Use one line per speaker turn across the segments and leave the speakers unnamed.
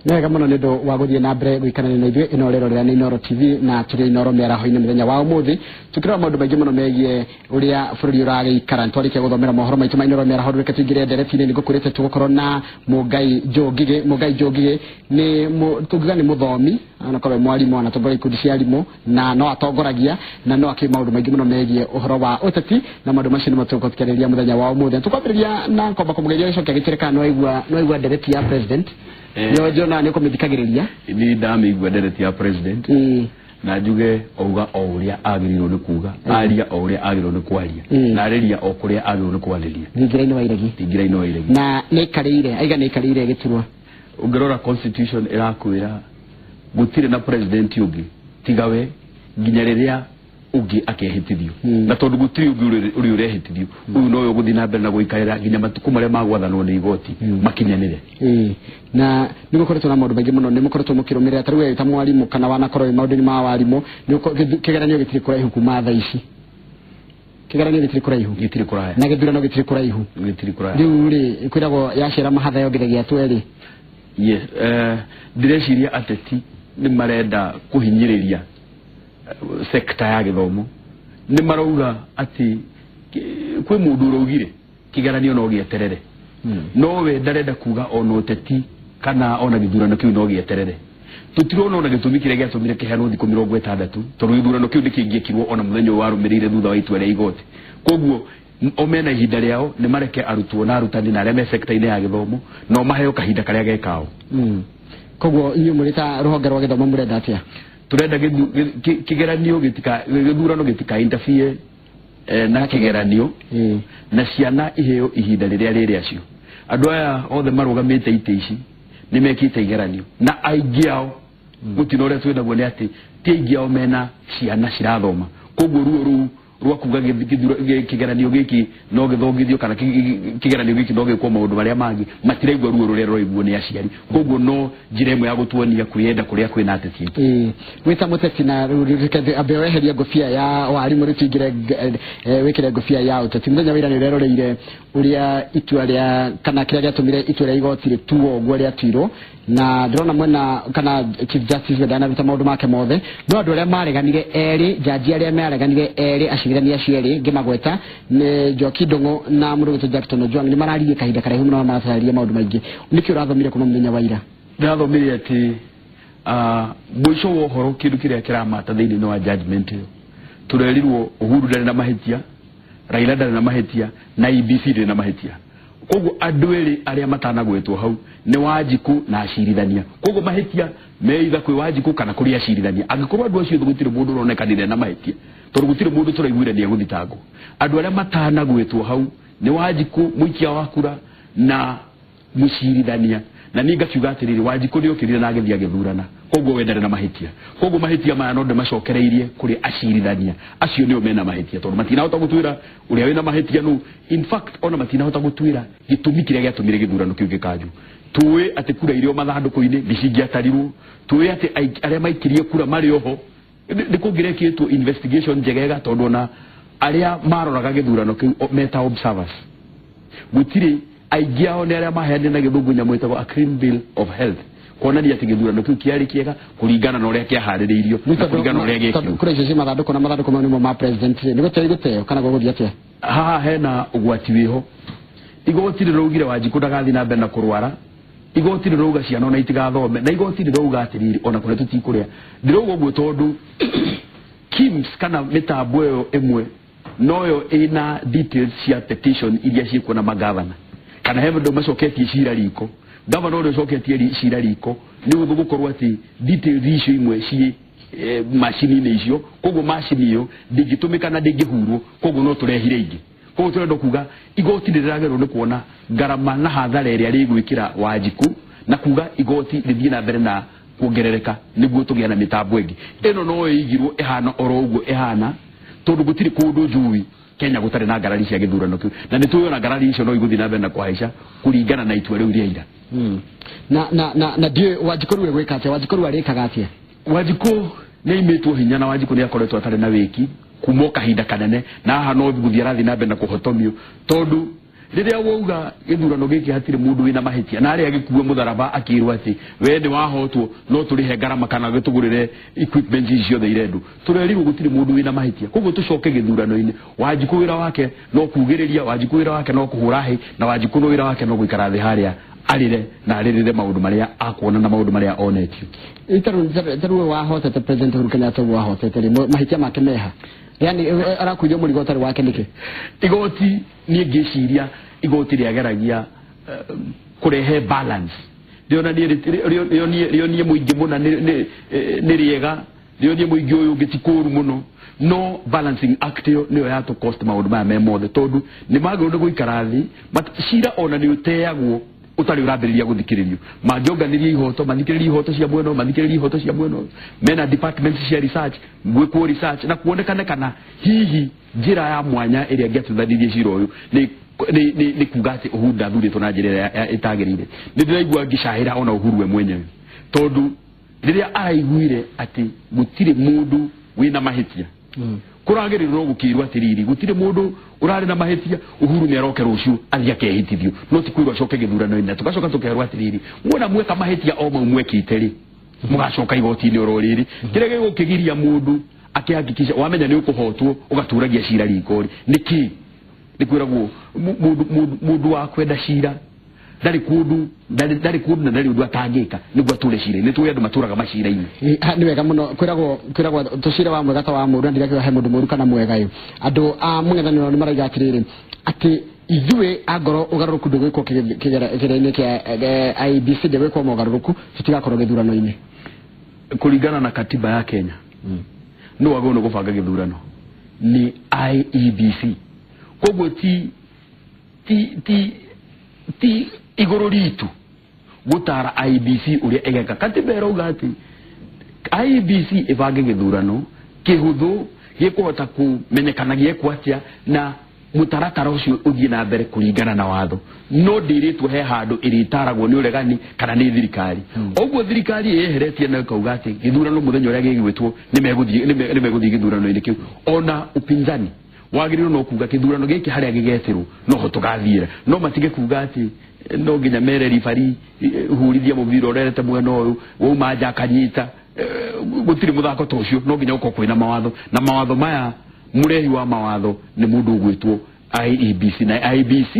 Nĩ wega mũno nĩ ũndũ wa gũthiĩ na mbere gũikarania na ithuĩ. Ĩno rĩrorera nĩ Inooro TV na tũrĩ Inooro mĩaraho-inĩ mũthenya wa ũmũthĩ, tũkĩrora maũndũ maingĩ mũno megiĩ ũrĩa bũrũri ũragĩikara. Nĩtwarĩkia gũthomera mohoro maitũ ma Inooro mĩaraho, reke tũingĩre ndereti-inĩ. Nĩngũkwĩrĩte tũgũkorwo na Mũngai Joe Ngigĩ. Mũngai Joe Ngigĩ nĩ tũngiuga nĩ mũthomi, anakorwo mwarimũ, anatongoria ikundi cia arimũ na no atongoragia na no akĩũĩ maũndũ maingĩ mũno megiĩ ũhoro wa ũteti, na maũndũ macio nĩmo tũgũthikĩrĩria mũthenya wa ũmũthĩ. Tũkwambĩrĩria na kwamba kũmũgeria gĩcokia gĩkĩrĩ kana nĩwaigua ndereti ya president? Nĩo njonaga nĩ ũkũmĩthikagĩrĩria.
Ni ndamĩigua ndereti ya president na njuge auga o ũrĩa agĩrĩirwo nĩ kuga, aria o ũrĩa agĩrĩirwo nĩ kwaria na arĩria o kũrĩa agĩrĩirwo nĩ kwarĩria.
Thingira-inĩ wa iregi.
Thingira-inĩ wa iregi.
Na nĩaikarĩire, aiga nĩaikarĩire gĩturwa.
Ũngĩrora constitution ĩrakwĩra gũtirĩ na president ũngĩ tiga we nginya rĩrĩa ũngĩ akehĩtithio. Na tondũ gũtirĩ ũngĩ ũrĩa ũrehĩtithio, ũyũ nowe ũgũthiĩ na mbere na gũikarĩra nginya matukũ marĩa magwathanwo nĩ igoti makinyanĩre.
Ĩĩ, na nĩ gũkoretwo na maũndũ maingĩ mũno, nĩ mũkoretwo mũkĩrũmĩrĩra ta rĩu we ta mwarimũ kana wanakorwo wĩ maũndũ-inĩ ma warimũ, kĩgeranio gĩtirĩ kũraihu kuma thaa ici, kĩgeranio gĩtirĩ kũraihu.
Gĩtirĩ kũraya.
Na gĩthurano gĩtirĩ kũraihu.
Gĩtirĩ kũraya.
Rĩu rĩ, kwĩragwo yacera mahatha yongithagia twerĩ.
Yes, ndĩreciria ateti nĩ marenda kũhinyĩrĩria sekta ya gĩthomo. Nĩ marauga atĩ kwĩ mũndũ ũraugire kĩgeranio no gĩeterere, no we ndarenda kuga ona ũteti kana ona gĩthurano kĩu no gĩeterere. Tũtirona ona gĩtũmi kĩrĩa gĩatũmire kĩheanwo thikũ 60, tondũ gĩthurano kĩu nĩkĩngĩekirwo ona mũthenya ũyũ warũmĩrĩire thutha wa itua rĩa igoti. Koguo o mena ihinda rĩao, nĩ mareke arutwo na arutani na arĩa me sekta-inĩ ya gĩthomo no maheo kahinda karĩa gekao.
Koguo inyuĩ mũrĩ ta rũhonge rwa gĩthomo mũrenda atĩa?
Turenda kĩgeranio gĩtika, gĩthurano gĩtika interfere na kĩgeranio na ciana iheo ihinda rĩrĩa rĩrĩ acio. Andũ aya othe marũgamĩte itĩ ici nĩ mekĩte igeranio na aingĩ ao mũtino ũrĩa twĩnaguo nĩ atĩ ti aingĩ ao mena ciana cirathoma. Koguo ruo rũu rwa kuga kĩgeranio gĩkĩ no gĩthongithio kana kĩgeranio gĩkĩ no gĩkwo maũndũ marĩa mangĩ, matiraigua ruo rũrĩa rũraiguo nĩ aciari. Koguo no njĩra ĩmwe ya gũtuonia kwĩyenda kũrĩa kwĩna ateti aitũ.
Ĩĩ, wĩta mũteti, na rĩu reke ambe weherie ngũbia ya warimũ, rĩu tũingĩre wĩkĩre ngũbia ya ũteti. Mũthenya wa ira nĩ ũreroreire ũrĩa itua rĩa kana kĩrĩa gĩatũmire itua rĩa igoti rĩtuo ũguo rĩatuirwo, na ndĩrona mwena kana Chief Justice we ndanaruta maũndũ make mothe, no andũ arĩa mareganire erĩ, jaji arĩa mareganire erĩ, acirithania acio erĩ ngĩmagweta nĩ Njoki Ndung'u na mũndũ wĩtwo Jackton Ojwang, nĩ mararirie kahinda karaihu mũno na maratarĩria maũndũ maingĩ. Nĩkĩ ũrathomire kuma mũthenya wa ira?
Ndĩrathomire atĩ mũico wa ũhoro kĩndũ kĩrĩa kĩramata thĩinĩ wa judgment ĩyo, tũrerirwo Uhuru ndarĩ na mahĩtia, Raila ndarĩ na mahĩtia na IEBC ndĩrĩ na mahĩtia. Koguo andũ erĩ arĩa matanagwetwo hau nĩ Wanjikũ na acirithania. Koguo mahĩtia meitha kwĩ Wanjikũ kana kũrĩ acirithania. Angĩkorwo andũ acio othe gũtirĩ mũndũ ũronekanire na mahĩtia, tondũ gũtirĩ mũndũ tũraiguire nĩ egũthitangwo, andũ arĩa matanagwetwo hau nĩ Wanjikũ mũikia wa kura na mũcirithania. Na niĩ ngakiuga atĩrĩrĩ, Wanjikũ nĩ okĩrire na agĩthiĩ agĩthurana, koguo we ndarĩ na mahĩtia. Koguo mahĩtia maya no ndĩmacokereirie kũrĩ acirithania acio, nĩo mena mahĩtia, tondũ matinahota gũtuĩra ũrĩa wĩna mahĩtia nũ. In fact, ona matinahota gũtuĩra gĩtũmi kĩrĩa gĩatũmire gĩthurano kĩu gĩkanjwo. Tũĩ atĩ kura iria mathandũkũ-inĩ nĩ cingĩatarirwo, tũĩ atĩ arĩa maikirie kura marĩ oho, nĩ kũngĩrekĩtwo investigation njegega, tondũ ona arĩa maroraga gĩthurano kĩu meta observers gũtirĩ aingĩ ao nĩ arĩa maheanire na gĩthũngũ nyamũ ĩtagwo a clean bill of health, kuonania atĩ gĩthurano kĩu kĩarĩ kĩega kũringana na ũrĩa kĩaharĩrĩirio na kũringana na ũrĩa gĩekirwo.
Kura icio ci mathandũkũ na mathandũkũ mau nĩmo ma president, nĩ gũteo igũteo kana gũgũthiĩ atĩa?
Haha hena ũgwati wĩho. Igoti rĩraugire Wanjikũ ndagathiĩ na mbere na kũrwara, igoti rĩrauga ciana ona itigathome, na igoti rĩrauga atĩrĩrĩ, ona kũrĩa tũtikũrĩa. Ndĩrauga ũguo tondũ KIEMS kana mĩtambo ĩyo ĩmwe noyo ĩna details cia petition iria ciĩkuo na magavana, kana he mũndũ macoketie cira riko. Gavana ũrĩa ũcoketie cira riko nĩ ũhũthũ gũkorwo atĩ details icio imwe ciĩ macini-inĩ icio. Koguo macini ĩyo ndĩngĩtũmĩka na ndĩngĩhurwo, koguo no tũrehire ingĩ. Koguo tũrenda kuga igoti rĩragĩrwo nĩ kuona ngarama na hathara ĩrĩa rĩgwĩkĩra Wanjikũ na kuga igoti rĩthiĩ na mbere na kuongerereka nĩguo tũgĩe na mĩtambo ĩngĩ. Ĩno no ĩigirwo ĩhana oro ũguo ĩhana, tondũ gũtirĩ kũndũ njui Kenya gũtarĩ na ngarari cia gĩthurano kĩu, na nĩ tũĩ ona ngarari icio no igũthiĩ na mbere na kũhaica kũringana na itua rĩu rĩa ira.
Na ndiũĩ Wanjikũ rĩu egwĩka atĩa, Wanjikũ rĩu arĩkaga atĩa?
Wanjikũ nĩ aimĩtwo hinya na Wanjikũ nĩ akoretwo atarĩ na wĩki kuma o kahinda kanene, na haha no gũthiĩ arathiĩ na mbere na kũhotomio tondũ Rĩrĩa wauga gĩthurano gĩkĩ hatirĩ mũndũ wĩna mahĩtia na arĩa agĩkua mũtharaba akĩrwo atĩ we nĩ wahotwo no tũrĩhe ngarama kana gĩtũgũrĩre equipment ici ciothe irendwo, tũrerirwo gũtirĩ mũndũ wĩna mahĩtia. Koguo tũcoke gĩthurano-inĩ, Wanjikũ wĩra wake no kugĩrĩria, Wanjikũ wĩra wake no kũhũra hĩ, na Wanjikũ no wĩra wake no gũikara thĩ harĩa arĩre na arĩrĩre maũndũ marĩa akuona na maũndũ marĩa onetio.
Tarĩu wahotete President Uhuru Kenyatta ũguo wahotete rĩ, mahĩtia make meha? Yani arakuithio mũrigo ũtarĩ wake nĩkĩ?
Igoti niĩ ngĩciria igoti rĩageragia kũrehe balance, rĩonie mũingĩ mũna nĩ rĩega, rĩonie mũingĩ ũyũ ũngĩ ti kũũru mũno, no balancing act ĩyo nĩyo yatũ cost maũndũ maya me mothe, tondũ nĩ magĩrĩirwo nĩ gũikara thĩ. Cira ona nĩ ũteagwo ũtarĩ ũrambĩrĩria gũthikĩrĩrio. Mangĩonganĩria ihoto, mathikĩrĩrie ihoto cia mwena ũyũ, mathikĩrĩrie ihoto cia mwena ũyũ, mena departments cia research, gwĩkwo research na kuonekane kana hihi njĩra ya mwanya ĩrĩa ĩngĩatuithanirie cira ũyũ nĩ kuga atĩ Uhuru ndathurĩtwo na njĩra ĩrĩa ĩtagĩrĩire. Nĩ ndĩraigua ngĩcahĩra ona Uhuru we mwenyewe, tondũ rĩrĩa araiguire atĩ gũtirĩ mũndũ wĩna mahĩtia, kũragĩrĩrwo gũkĩrwo atĩrĩrĩ gũtirĩ mũndũ ũrarĩ na mahĩtia, Uhuru nĩ aroke rũciũ athiĩ akehĩtithio, no ti kwĩrwo acoke gĩthurano-inĩ. Na tũgacoka tũkerwo atĩrĩrĩ, muona mweka mahĩtia o mau mwekĩte rĩ, mũgacoka igoti-inĩ oro rĩrĩ. Kĩrĩa gĩgũkĩgiria mũndũ akĩhakikisha wamenya nĩ ũkũhotwo ũgatũragia cira riko rĩ, nĩkĩ? Nĩ kwĩragwo mũndũ wa kwenda cira ndarĩ kũndũ, ndarĩ kũndũ na ndarĩ ũndũ atangĩka nĩguo atũre cira-inĩ. Nĩ tũĩ andũ matũraga macira-inĩ.
Nĩ wega mũno. Kwĩragwo tũcira wa mwega ta wa mũũru, na ndirakiuga he mũndũ mũũru kana mwega ĩ. Andũ a mũng'ethanĩro nĩ marauga atĩrĩrĩ, atĩ ithuĩ angorwo ũgarũrũku ndũgwĩkwo kĩgeranio kĩa IEBC, ndĩgwĩkwo mogarũrũku, tũtigakorwo gĩthurano-inĩ.
Kũringana na katiba ya Kenya, nĩ wagĩrĩirwo nĩ gũbanga gĩthurano nĩ IEBC. Koguo ti igũrũ ritũ gũtara IEBC ũrĩa ĩgeka. Katiba ĩrauga atĩ IEBC ĩbange gĩthurano kĩhũthũ gĩkũhota kũmenyekana gĩekwo atĩa, na mũtaratara ũcio ũthiĩ na mbere kũringana na watho. No ndĩrĩtwo he handũ ĩrĩtaragwo nĩ ũregani kana nĩ thirikari. Ũguo thirikari ĩyeheretie na ĩkauga atĩ gĩthurano mũthenya ũrĩa gĩgwĩtwo nĩ megũthiĩ gĩthurano-inĩ kĩu. Ona upinzani wagĩrĩirwo no kuga kĩthurano gĩkĩ harĩa gĩgetĩrwo noho tũgathiĩra, no matige kuga atĩ no nginya mere ribari hurithia mũbira ũrerete mwena ũyũ wauma nja akanyita. Gũtirĩ mũthako ta ũcio, no nginya gũkorwo kwĩna mawatho, na mawatho maya mũrehi wa mawatho nĩ mũndũ ũgwĩtwo IEBC, na IEBC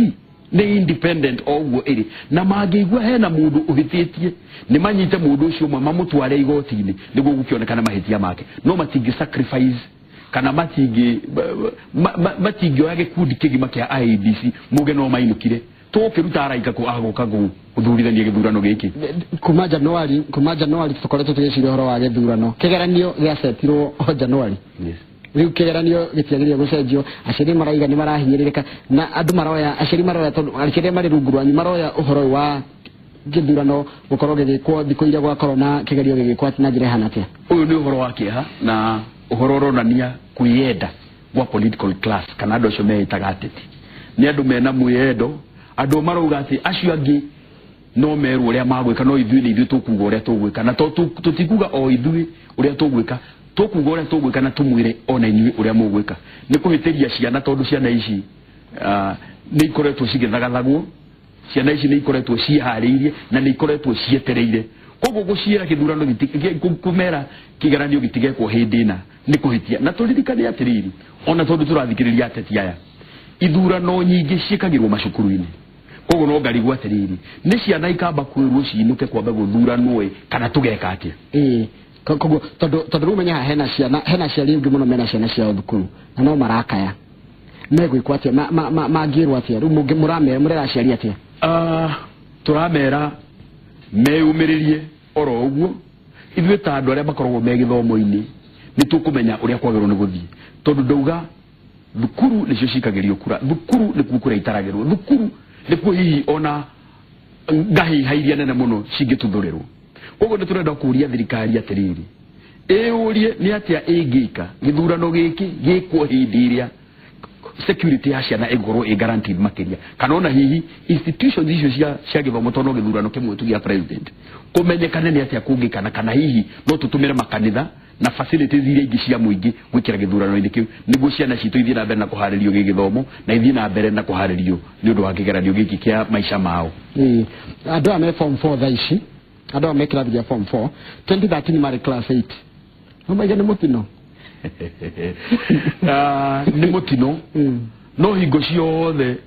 nĩ independent o ũguo ĩrĩ, na mangĩigua hena mũndũ ũhĩtĩtie nĩ manyite mũndũ ũcio ũmwe mamũtware igoti-inĩ nĩguo gũkĩonekana mahĩtia make. No matingĩ sacrifice kana matingĩoya gĩkundi kĩgima kĩa IEBC muge no mainũkire tũkĩruta araika agũka gũthurithania gĩthurano gĩkĩ.
Kuma Januari tũkoretwo tũgĩciria ũhoro wa gĩthurano. Kĩgeranio gĩacetirwo o Januari. Rĩu kĩgeranio gĩtiagĩrĩire gũcenjio. Aciari marauga nĩ marahinyĩrĩrĩka, na andũ maroya, aciari maroya, tondũ aciari marĩ rungu rwanyu maroya ũhoro ũyũ wa gĩthurano gũkorwo gĩgĩkwo thikũ iria gwakorwo na kĩgerio gĩgĩkwo na njĩra ĩhana atĩa?
Ũyũ nĩ ũhoro wa kĩeha na ũhoro ũronania kwĩyenda gwa political class, kana andũ acio meĩtaga ateti nĩ andũ mena mwĩyendo, andũ marauga atĩ acio angĩ no merwo ũrĩa magwĩka, no ithuĩ nĩ ithuĩ tũkuga ũrĩa tũgwĩka, na tũtikuga o ithuĩ ũrĩa tũgwĩka, tũkuga ũrĩa tũgwĩka na tũmwĩre ona inyuĩ ũrĩa mũgwĩka. Nĩ kũhĩtĩria ciana, tondũ ciana ici nĩ ikoretwo cigĩthagathagwo, ciana ici nĩ ikoretwo ciĩharĩirie na nĩ ikoretwo cietereire. Koguo gũciĩra gĩthurano kũmera kĩgeranio gĩtigekwo hĩndĩ ĩna nĩ kũhĩtia. Na tũririkane atĩrĩrĩ, ona tondũ tũrathikĩrĩria ateti aya, ithurano nyingĩ ciĩkagĩrwo macukuru-inĩ. Koguo no ngarigwo atĩrĩrĩ, nĩ ciana ikamba kwĩrwo ciinũke kwamba gũthuranwo ĩ, kana tũgeka atĩa?
Ĩĩ, koguo tondũ rĩu menya hena ciana, hena aciari aingĩ mũno mena ciana ciao thukuru na no marakaya, megwĩkwo atĩa? Mangĩrwo atĩa? Rĩu mũramera, mũrera aciari atĩa?
Tũramera meyũmĩrĩrie oro ũguo. Ithuĩ ta andũ arĩa makoragwo me gĩthomo-inĩ nĩ tũkũmenya ũrĩa kwagĩrĩirwo nĩ gũthiĩ, tondũ ndauga thukuru nĩcio cikagĩrio kura, thukuru nĩkuo kũrĩa itaragĩrwo, thukuru nĩkuo hihi ona ngahĩha iria nene mũno cingĩtuthũrĩrwo. Koguo nĩ tũrenda kũria thirikari atĩrĩrĩ, ĩyũrie nĩ atĩa ĩngĩka gĩthurano gĩkĩ gĩkwo hĩndĩ ĩrĩa security ya ciana ĩgũkorwo ĩ guaranteed makĩria, kana ona hihi institutions icio cia gĩthomo, tondũ no gĩthurano kĩmwe tu gĩa president, kũmenyekane nĩ atĩa kũngĩkana, kana hihi no tũtũmĩre makanitha na facilities iria ingĩ cia mũingĩ gwĩkĩra gĩthurano-inĩ kĩu, nĩguo ciana citũ ithiĩ na mbere na kũharĩrio gĩgĩthomo na ithiĩ na mbere na kũharĩrio nĩ ũndũ wa kĩgeranio gĩkĩ kĩa maica mao.
Andũ aya me form 4 thaa ici, andũ aya me kĩrathi gĩa form 4, 2013 marĩ class 8, no maiga nĩ mũtino.
Nĩ mũtino, no hingo ciothe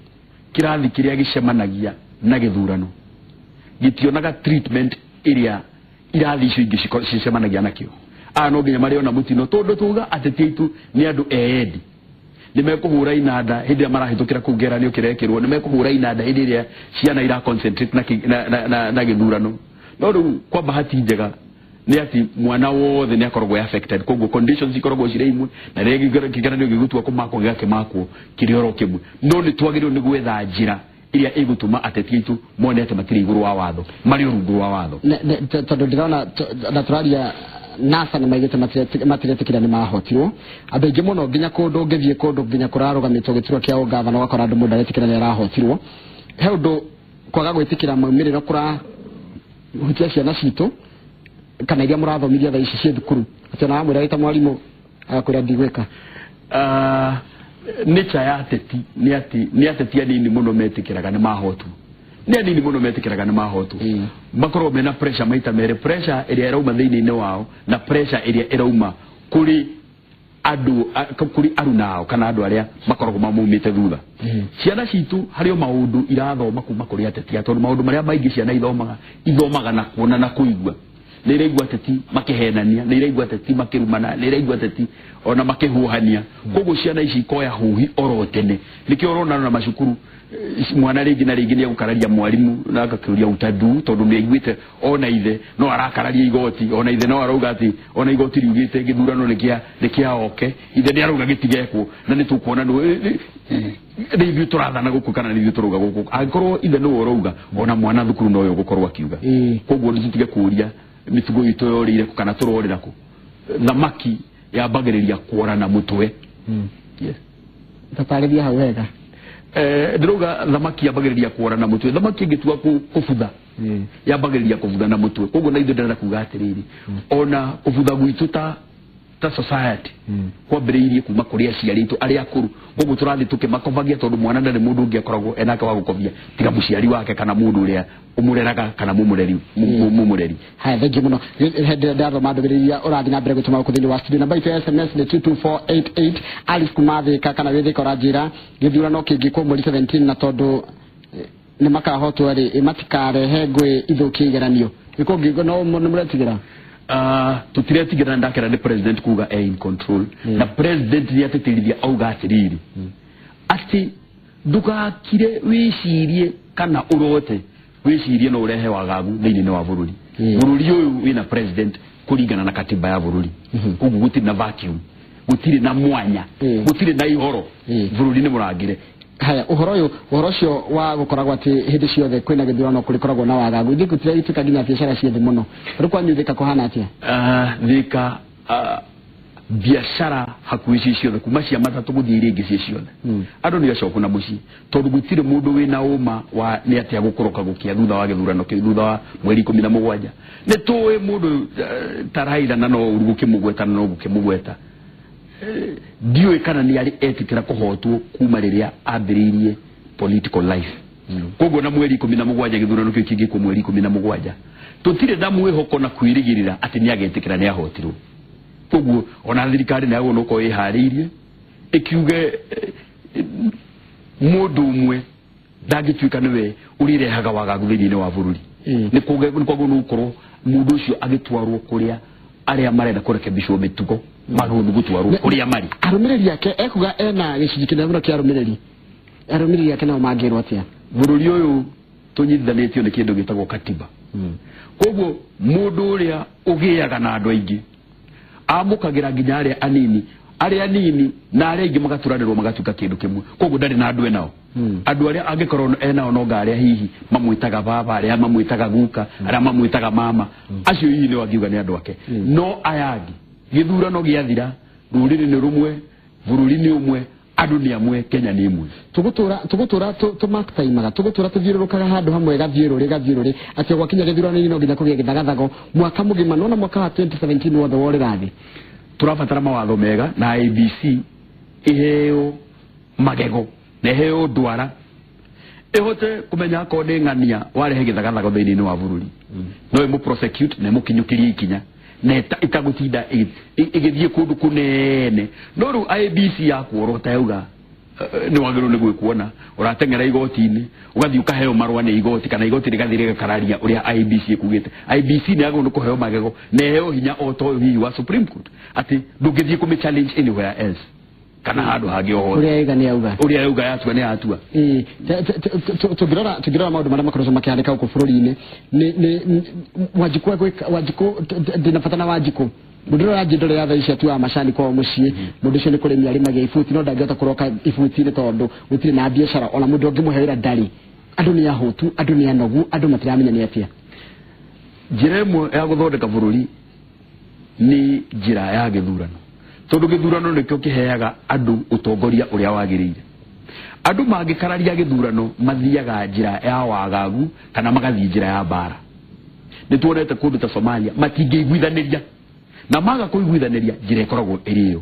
kĩrathi kĩrĩa gĩcemanagia na gĩthurano gĩtionaga treatment ĩrĩa irathi icio ingĩ cicemanagia nakĩo. Aya no nginya marĩona mũtino, tondũ tuga ateti aitũ nĩ andũ eyendi, nĩ mekũhũra inanda hĩndĩ ĩrĩa marahĩtũkĩra kũu kĩgeranio kĩrekĩrwo, nĩ mekũhũra inanda hĩndĩ ĩrĩa ciana ira concentrate na gĩthurano. No rĩu kwa bahati njega nĩ atĩ mwana wothe nĩ akoragwo affected, koguo conditions ikoragwo cirĩ imwe, na rĩrĩa kĩgeranio gĩgũtua kũmakwo gĩgakĩmakwo kĩrĩ oro kĩmwe. No nĩ twagĩrĩirwo nĩ gwetha njĩra ĩrĩa ĩgũtũma ateti aitũ mone atĩ matirĩ igũrũ wa watho, marĩ o rungu rwa watho.
Tondũ ndĩrona na tũraria NASA nĩ maigĩte matiretĩkĩra nĩ mahotirwo andũ aingĩ mũno, nginya kũndũ ũngĩthiĩ kũndũ nginya kũrarũgamĩtwo gĩturwa kĩa ũgavana ũgakora andũ mũndũ aretĩkĩra nĩ arahotirwo. He ũndũ kwaga gwĩtĩkĩra maumĩrĩro kũrahutia ciana citũ kana iria mũrathomithia thaa ici ciĩ thukuru, atĩ ona wamwĩra wĩta mwarimũ agakwĩra ndigwĩka.
Nature ya ateti nĩ atĩ nĩ ateti anini mũno metĩkĩraga nĩ mahotwo, nĩ anini mũno metĩkĩraga nĩ mahotwo. Makoragwo mena pressure maita merĩ, pressure ĩrĩa ĩrauma thĩinĩ-inĩ wao na pressure ĩrĩa ĩrauma kũrĩ andũ, kũrĩ aruna ao kana andũ arĩa makoragwo mamaumĩte thutha. Ciana citũ harĩ o maũndũ irathoma kuma kũrĩ ateti, tondũ maũndũ marĩa maingĩ ciana ithomaga na kuona na kũigua. Nĩ iraigua ateti makĩhenania, nĩ iraigua ateti makĩrumana, nĩ iraigua ateti ona makĩhuhania. Koguo ciana ici ikoya huhi oro tene. Nĩkĩo ũrona na macukuru mwana rĩngĩ na rĩngĩ nĩ egũkararia mwarimũ na agakĩũria utadu, tondũ nĩ aiguĩte ona ithe no arakararia igoti, ona ithe no arauga atĩ ona igoti riugĩte gĩthurano nĩ kĩa oke, ithe nĩ arauga gĩtigekwo, na nĩ tũkuona nĩ ithuĩ tũrathana gũkũ kana nĩ ithuĩ tũrauga gũkũ. Angĩkorwo ithe nĩwe ũrauga, ona mwana thukuru nowe ũgũkorwo akiuga. Koguo nĩ tũtige kũũria mĩtugo itũ yorĩire kũ kana tũrorĩra kũ. Thamaki yambagĩrĩria kuora na mũtwe. Yes.
Tatarĩria hau wega.
Ndĩrauga thamaki yambagĩrĩria kuora na mũtwe. Thamaki ĩngĩtua kũbutha, yambagĩrĩria kũbutha na mũtwe. Koguo na ithuĩ ndĩrenda kuga atĩrĩrĩ, ona kũbutha gwitũ ta society kwambĩrĩirie kuma kũrĩ aciari aitũ arĩa akũrũ. Koguo tũrathiĩ tũkĩmakobagia, tondũ mwana ndarĩ mũndũ ũngĩ akoragwo enake wa gũkobia tiga mũciari wake kana mũndũ ũrĩa ũmũreraga kana mũmũreri.
Haya, thengiũ mũno. Hĩndĩ ndathoma ndũmĩrĩri iria ũrathiĩ na mbere gũtũma gũkũ thĩinĩ wa studio, namba itũ ya SMS nĩ 22488. Alice kuma Thĩka kana wĩ Thĩka ũranjĩra gĩthurano kĩngĩkwo mweri 17, na tondũ nĩ makahotwo rĩ, matikarehe ngũĩ ithũkie igeranio. Nĩ no nĩ mũretigĩra?
Tũtiretigĩra, ndakera nĩ president kuga e in control. Na president nĩ atĩtĩrithia auga atĩrĩrĩ, atĩ ndũgakire wĩcirie kana ũrote wĩcirie no ũrehe wagagu thĩinĩ wa bũrũri. Bũrũri ũyũ wĩna president kũringana na katiba ya bũrũri. Koguo gũtirĩ na vacuum, gũtirĩ na mwanya, gũtirĩ na ihoro, bũrũri nĩ mũrangĩre.
Haya, ũhoro ũyũ, ũhoro ũcio wa gũkoragwo atĩ hĩndĩ ciothe kwĩna gĩthurano kũrĩkoragwo na wagagu, ithuĩ gũtiragĩtuĩka nginya biacara ciĩ thĩ mũno. Rĩu kwanyu Thĩka kũhana atĩa?
Thĩka biacara hakuhĩ ciĩ ciothe kuma cia matatũ gũthiĩ iria ingĩ ciĩ ciothe, andũ nĩ acoku na mũciĩ, tondũ gũtirĩ mũndũ wĩna ũma wa nĩ atĩa gũkũrũka gũkĩa thutha wa gĩthurano kĩu, thutha wa mweri 17. Nĩ tũĩ mũndũ ta Raila, na no ũru gũkĩmũgweta, na no gũkĩmũgweta, ndiũĩ kana nĩ arĩ etĩkĩra kũhotwo kuma rĩrĩa ambĩrĩirie political life. Koguo na mweri 17 gĩthurano kĩu kĩngĩkwo mweri 17, tũtirĩ na mwĩhoko na kwĩrĩgĩrĩra atĩ nĩ agetĩkĩra nĩ ahotirwo. Koguo ona thirikari nĩ yagĩrĩirwo gũkorwo ĩharĩirie ĩkiuge mũndũ ũmwe ndangĩtuĩka nĩwe ũrĩrehaga wagagu thĩinĩ wa bũrũri. Nĩ kwagĩrĩirwo nĩ gũkorwo mũndũ ũcio agĩtwarwo kũrĩa arĩa marenda kũrekebicwo mĩtugo magĩrĩirwo nĩ gũtwarwo kũrĩa marĩ.
Arũmĩrĩri ake ekuga ena gĩcunjĩ kĩnene mũno kĩa arũmĩrĩri, arũmĩrĩri ake nao mangĩrwo atĩa?
Bũrũri ũyũ tũnyitithanĩtio nĩ kĩndũ gĩtagwo katiba. Koguo mũndũ ũrĩa ũgĩaga na andũ aingĩ amũkagĩra nginya arĩa anini, arĩa anini na arĩa aingĩ magaturanĩrwo magatuĩka kĩndũ kĩmwe. Koguo ndarĩ na andũ enao. Andũ arĩa angĩkorwo enao no arĩa hihi mamwĩtaga baba, arĩa mamwĩtaga guka, arĩa mamwĩtaga mama, acio hihi nĩo angiuga nĩ andũ ake. No aya angĩ gĩthurano gĩathira, rũrĩrĩ nĩ rũmwe, bũrũri nĩ ũmwe, Andũ nĩ amwe, Kenya nĩ ĩmwe.
Tũgũtũra tũmakitaimaga, tũgũtũra tũthiũrũrũkaga handũ hamwe, gathiũrũrĩ atĩ gwakinya gĩthurano-inĩ no nginya kũgĩe gĩthagathago mwaka mũgima. Nona mwaka wa 2017 wothe worĩra thĩ.
Tũrabatara mawatho mega na IEBC iheo magego na iheo ndwara ihote kũmenya akorwo nĩ ng'ania warehe gĩthagathago thĩinĩ wa bũrũri, no ĩmũ prosecute na ĩmũkinyũkĩrie ikinya na ĩtagũtinda ĩgĩthiĩ kũndũ kũnene. No rĩu IEBC yakuorota yauga nĩ wagĩrĩirwo nĩ gwĩkuona ũrateng'era igoti-inĩ, ũgathiĩ ũkaheo marũa nĩ igoti, kana igoti rĩgathiĩ rĩgakararia ũrĩa IEBC ĩkugĩte. IEBC nĩ yagĩrĩirwo nĩ kũheo magego na ĩheo hinya o ta ũyũ hihi wa Supreme Court, atĩ ndũngĩthiĩ kũmĩ challenge anywhere else kana handũ hangĩ o hothe.
Ũrĩa yauga nĩ yauga.
Ũrĩa yauga yatua nĩ yatua.
Tũngĩrora maũndũ marĩa makoretwo makĩhanĩka gũkũ bũrũri-inĩ, nĩ Wanjikũ Wanjikũ, ndĩna bata na Wanjikũ. Mũndũ ũrĩa ũranjia ndore ya thaa ici atuaga macani kwao mũciĩ, mũndũ ũcio nĩ kũrĩmia arĩmagia ibuti, no ndangĩhota kũroka ibuti-inĩ tondũ gũtirĩ na biacara, ona mũndũ ũngĩmũhe wĩra ndarĩ. Andũ nĩ ahũtu, andũ nĩ anogu, andũ matiramenya nĩ atĩa.
Njĩra ĩmwe ya gũthondeka bũrũri nĩ njĩra ya gĩthurano, tondũ gĩthurano nĩkĩo kĩheaga andũ ũtongoria ũrĩa wagĩrĩire. Andũ mangĩkararia gĩthurano mathiaga njĩra ya wagagu kana magathiĩ njĩra ya mbara. Nĩ tuonete kũndũ ta Somalia matingĩiguithanĩria, na maga kũiguithanĩria njĩra ĩkoragwo ĩrĩ ĩyo.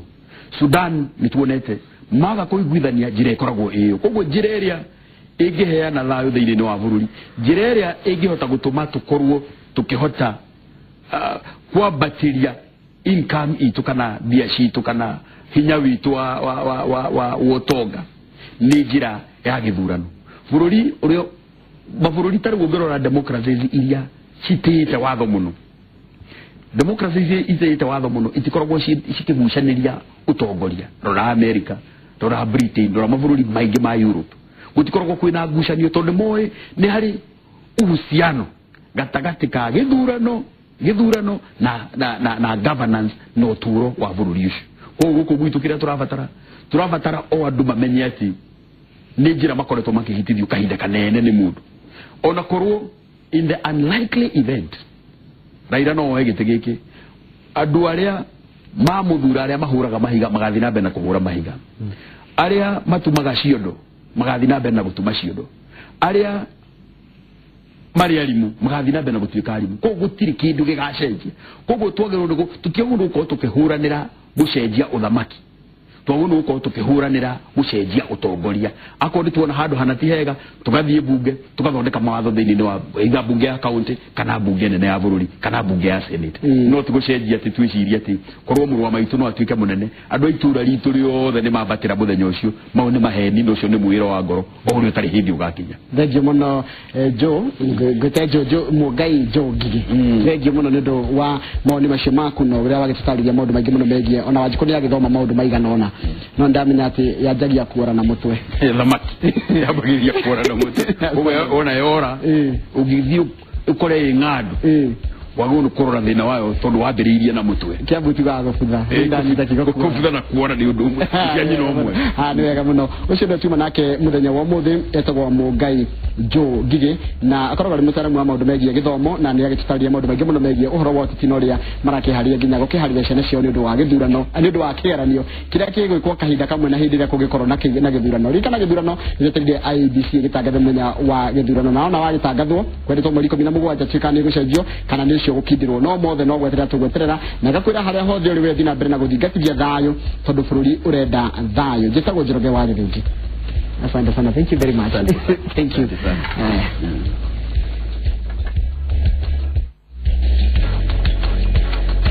Sudan nĩ tuonete maga kũiguithania njĩra ĩkoragwo ĩyo. Koguo njĩra ĩrĩa ĩngĩheana thayũ thĩinĩ wa bũrũri, njĩra ĩrĩa ĩngĩhota gũtũma tũkorwo tũkĩhota kwambatĩria income itũ kana mbia citũ kana hinya witũ wa ũtonga nĩ njĩra ya gĩthurano. Bũrũri ũrĩa mabũrũri ta rĩu ũngĩrora democracies iria citĩĩte watho mũno, democracies iria itĩĩte watho mũno itikoragwo cikĩgucanĩria ũtongoria. Rora America, rora Britain, rora mabũrũri maingĩ ma Europe, gũtikoragwo kwĩna ngucanio tondũ moĩ nĩ harĩ uhusiano gatagatĩ ka gĩthurano na governance na ũtũũro wa bũrũri ũcio. Koguo gũkũ gwitũ kĩrĩa tũrabatara o andũ mamenye atĩ nĩ njĩra makoretwo makĩhĩtithio kahinda kanene nĩ mũndũ. Ona korwo in the unlikely event Raila no oe gĩtĩ gĩkĩ, andũ arĩa mamũthura, arĩa mahũraga mahiga magathiĩ na mbere na kũhũra mahiga, arĩa matumaga ciondo magathiĩ na mbere na gũtuma ciondo, arĩa marĩ arimũ magathiĩ na mbere na gũtuĩka arimũ. Koguo gũtirĩ kĩndũ gĩgacenjia. Koguo twagĩrĩirwo tũtiagĩrĩirwo gũkorwo tũkĩhũranĩra gũcenjia ũthamaki, twagĩrĩirwo gũkorwo tũkĩhũranĩra gũcenjia ũtongoria. Akorwo nĩ tuona handũ hana ti hega, tũgathiĩ bunge tũgathondeka mawatho thĩinĩ wa either bunge ya county kana bunge nene ya bũrũri kana bunge ya senate. No ti gũcenjia atĩ twĩcirie atĩ korwo mũrũ wa maitũ no atuĩke mũnene, andũ a itũra ritũ rĩothe nĩ mambatĩra mũthenya ũcio. Mau nĩ maheni, na ũcio nĩ mwĩro wa ngoro o ũrĩa ũtarĩ hĩndĩ ũgakinya.
Thengiũ mũno Joe, ngwĩte Joe Mũngai Joe Ngigĩ. Thengiũ mũno nĩ ũndũ wa mawoni macio maku na ũrĩa wagĩtũtarĩria maũndũ maingĩ mũno megiĩ ona Wanjikũ nĩ agĩthoma maũndũ maigana ũna, no ndamenya atĩ yanjagia kuora na mũtwe.
Thamaki yambagĩrĩria kuora na mũtwe, ũguo ona yora ũngĩthiĩ ũkore ĩ ng'andu wagĩrĩirwo nĩ kũrora thĩna wayo tondũ wambĩrĩirie na mũtwe.
Kĩambu tugaga gũbutha. Ndanyita kiugo
kũbutha na kuora nĩ ũndũ ũmwe, cia nyina ũmwe.
Nĩ wega mũno. Ũcio nĩwe tuma nake mũthenya wa ũmũthĩ, etagwo Mũngai Joe Ngigĩ, na akoragwo arĩ mũtaaramu wa maũndũ megiĩ gĩthomo, na nĩ agĩtũtarĩria maũndũ maingĩ mũno megiĩ ũhoro wa ũteti na ũrĩa marakĩharĩria nginya gũkĩharĩria ciana ciao nĩ ũndũ wa gĩthurano, nĩ ũndũ wa kĩgeranio kĩrĩa kĩgwĩkwo kahinda kamwe na hĩndĩ ĩrĩa kũngĩkorwo na gĩthurano. Ririkana gĩthurano nĩgĩetereire IEBC ĩgĩtangathe mũthenya wa gĩthurano, na ona wagĩtangathwo kwendetwo mweri 17 tuĩka nĩ gũcenjio kana nĩ ũcio gũkindĩrwo, no mothe no gweterera tũgweterera, na ngakwĩra harĩa hothe ũrĩ wethiĩ na mbere na gũthingatithia thayũ tondũ bũrũri ũrenda thayũ. Njĩtagwo Njoroge wa Gĩthũngĩ. Asante sana. Thank you very much. Thank you.